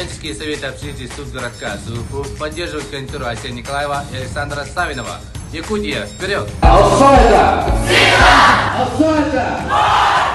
Студенческие советы общежитий студгородка СВФУ поддерживают кандидатуру Айсена Николаева и Александра Савинова. Якутия, вперед! Алсайда! Сила! Алсайда!